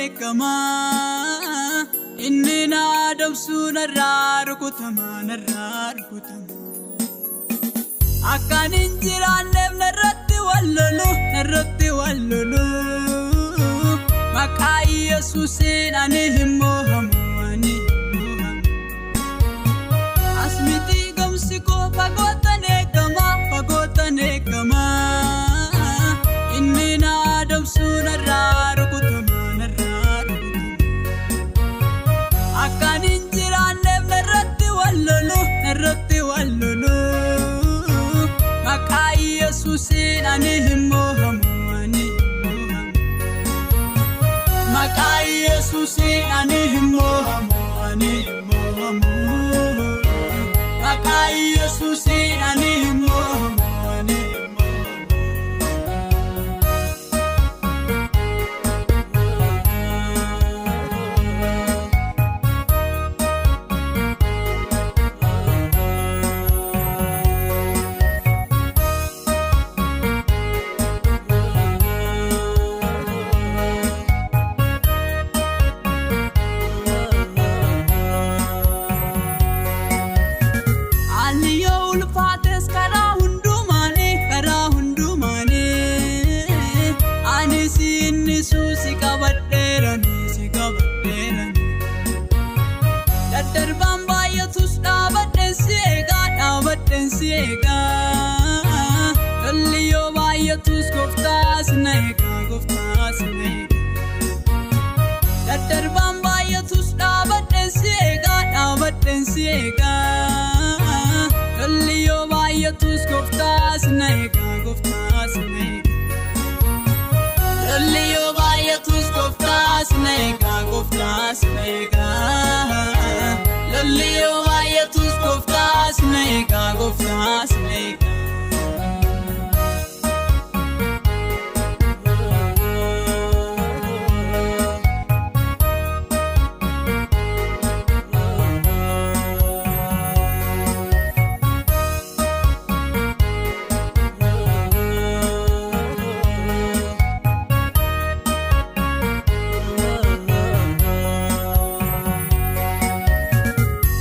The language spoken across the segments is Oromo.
eegama. Inni na adamsu narraa rukutama, narraa rukutama. Akkan hin jiraanneef narratti wal lolu, narratti wal lolu. Maqaa Yesuusiin ani hin mo'amu, ani hin mo'amu. As miti gomsi koo fagootan eegama, fagootan eegama. Inni na adamsu narraa rukutama, narraa rukutama. Akkan hin jiraanneef narratti wal lolu, narratti wal lolu. Maqaa Yesuusiin ani hin mo'amu, ani hin mo'amu. Maqaa Yesuusiin ani hin mo'amu, ani hin mo'amu. Maqaa Yesuusiin ani hin mo'amu, ani hin mo'amu. Haalli yoo ulfaates karaa hundumaanii, karaa hundumaanii. Ani si innisu si qabadheerani, si qabadheerani. Daddarbaan baay'atus dhaabadheen si eegaa, dhaabadheen si eegaa. Lolli yoo baay'atus gooftaas na eegaa, gooftaas na eegaa. Daddarbaan baay'atus dhaabadheen si eegaa, dhaabadheen si eegaa. Lolli yoo baay'atus gooftaas na eegaa, gooftaas na eegaa. Lolli yoo baay'atus gooftaas na eegaa, gooftaas na eegaa. Lolli yoo baay'atus gooftaas na eegaa, gooftaas na eegaa.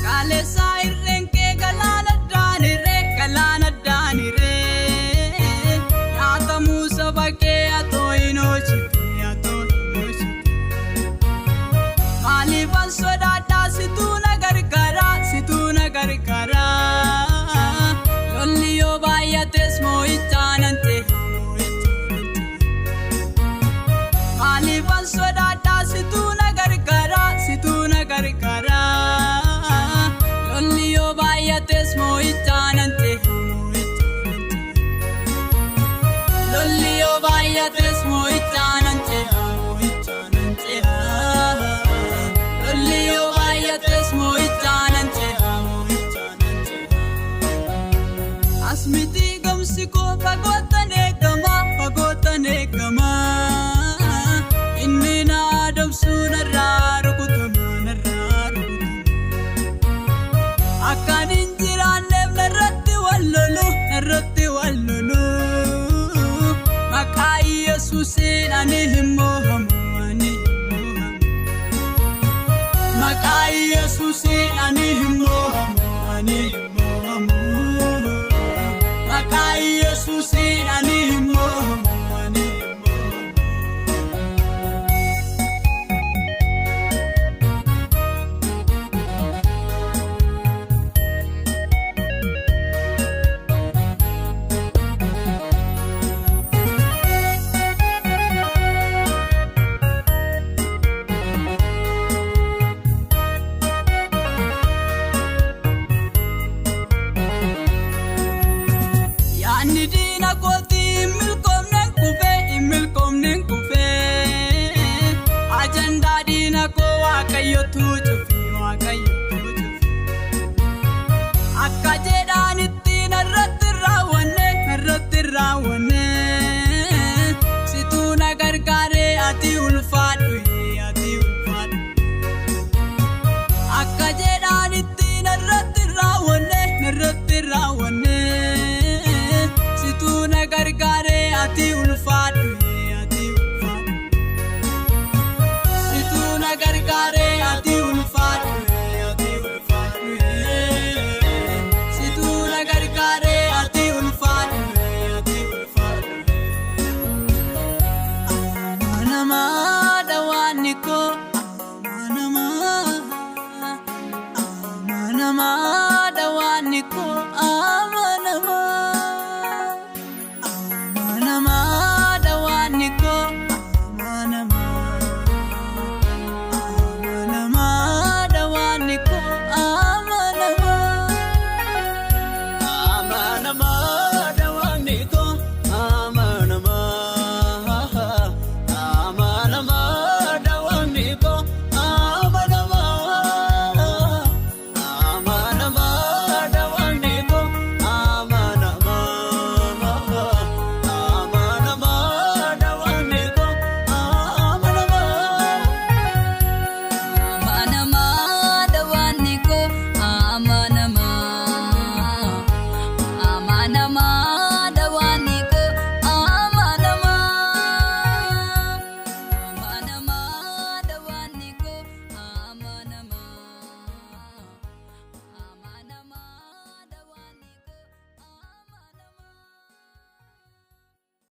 Kaleessaa irreen kee galaana daaniree, galaana daaniree. Nyaatamuu saba kee atoo hin oolchite, atoo hin oolchite. Maaliifan sodaadhaa? Situu na gargaara, situu na gargaara. Lolli yoo baay'ates moo'ichaa nan ce'a, moo'ichaa nan ce'a. Maaliifan sodaadhaa? Situu na gargaara, situu na gargaara. Lolli yoo baay'ates moo'ichaa nan ce'a, moo'ichaa nan ce'a. Lolli yoo baay'ates moo'ichaa nan ce'a, moo'ichaa nan ce'a. Lolli yoo baay'ates moo'ichaa nan ce'a, moo'ichaa nan ce'a. As miti gomsi koo fagootan eegama, fagootan eegama. Inni na adamsu narraa rukutama, narraa rukutama. Akkan hin jiraanneef narratti wal lolu, narratti wal lolu. Maqaa Yesuusiin ani hin mo'amu, ani hin mo'amu. Maqaa Yesuusiin ani hin mo'amu, ani hin mo'amu. Maqaa Yesuusiin ani hin mo'amu, ani hin mo'amu. Yaanni diina kootii hin milkoomneen kufee, hin milkoomneen kufee. Ajandaa diina koo Waaqayyotu cufe, Waaqayyotu